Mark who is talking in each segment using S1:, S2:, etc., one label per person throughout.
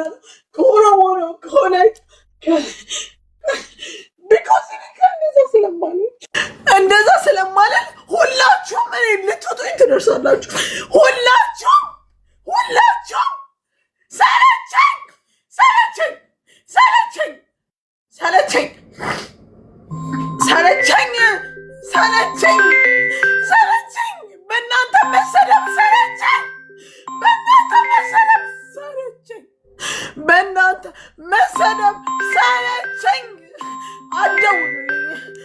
S1: ነው፣ ከኦሮሞ ነው፣ ከወላይታ፣ because እንደዛ ስለማልል፣ እንደዛ ስለማልል ሁላችሁም እኔ ልትወጡኝ ትደርሳላችሁ። ሁላችሁም፣ ሁላችሁም ሰለቸኝ፣ ሰለቸኝ፣ ሰለቸኝ፣ ሰለቸኝ፣ ሰለቸኝ፣ ሰለቸኝ፣ ሰለቸኝ። በእናንተ መሰደብ ሰለቸኝ። በእናንተ መሰደብ ሰለቸኝ። በእናንተ መሰደብ ሰለቸኝ። አትደውሉልኝ፣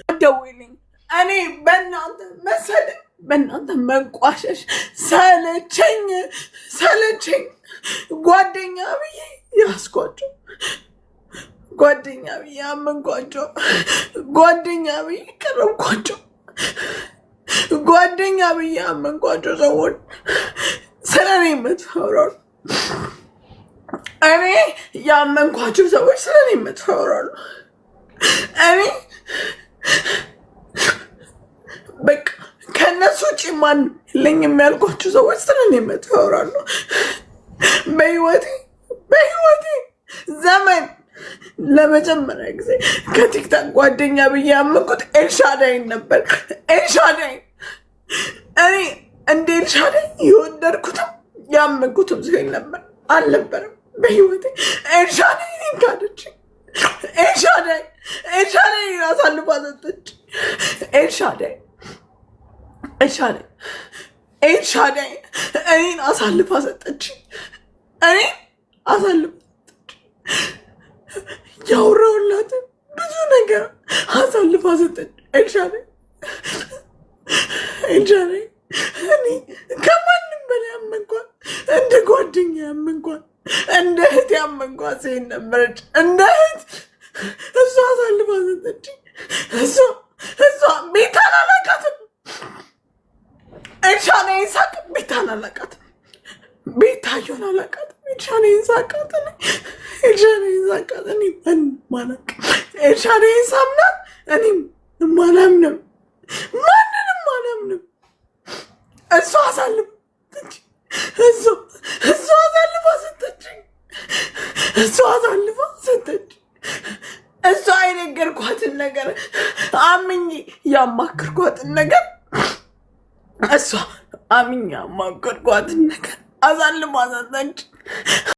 S1: አትደውሉልኝ። እኔ በእናንተ መሰደብ፣ በእናንተ መንቋሸሽ ሰለቸኝ፣ ሰለቸኝ። ጓደኛ ብዬ ያስኳቸው፣ ጓደኛ ብዬ አመንኳቸው፣ ጓደኛ ብዬ ቀረብኳቸው፣ ጓደኛ ብዬ አመንኳቸው ሰዎች ስለ እኔ መጥፎ ያወራሉ። እኔ ያመንኳቸው ሰዎች ስለ እኔ መጥፎ ያወራሉ። እኔ በቃ ከእነሱ ውጭ ማን የለኝም ያልኳቸው ሰዎች ስለ እኔ መጥፎ ያወራሉ። በህይወቴ ዘመን ለመጀመሪያ ጊዜ ከ TikTok ጓደኛ ብዬ ያመንኩት ኤልሻዳይን ነበር። ኤልሻዳይ፣ እኔ እንደ ኤልሻዳይ የወደድኩትም ያመንኩትም ሰው ነበር አልነበረም በህይወቴ። ኤልሻዳይ እኔን ካደች። ኤልሻዳይ፣ ኤልሻዳይ እኔን አሳልፋ ሰጠች። ኤልሻዳይ፣ ኤልሻዳይ፣ ኤልሻዳይ እኔን አሳልፋ ሰጠች። እኔን አሳልፋ ሰጠች። ያወራሁላትን ብዙ ነገር አሳልፋ ሰጠች። ኤልሻዳይ፣ ኤልሻዳይ፣ እኔ ከማንም በላይ ያመንኳት፣ እንደ ጓደኛ ያመንኳት፣ እንደ እህት ያመንኳት ሴት ነበረች። እንደ እህት እሷ አሳልፋ ሰጠች። እሷ ቤታን አላውቃትም። ኤልሻዳይን ሳቅ ቤታን አላውቃትም። ቤታዮን አላውቃትም። ኤልሻዳይን ሳቃት እኔ፣ ኤልሻዳይን ሳቃት እኔ ማንም አላውቅም። ኤልሻዳይን ሳምናት እኔም አላምንም፣ ማንንም አላምንም። እሷ አሳልፋ እሷ አሳልፋ ሰጠችኝ። እሷ አሳልፋ ሰጠች። እሷ የነገርኳትን ነገር፣ አምኜ ያማክርኳትን ነገር፣ እሷ አምኜ ያማክርኳትን ነገር አሳልፋ ሰጠች።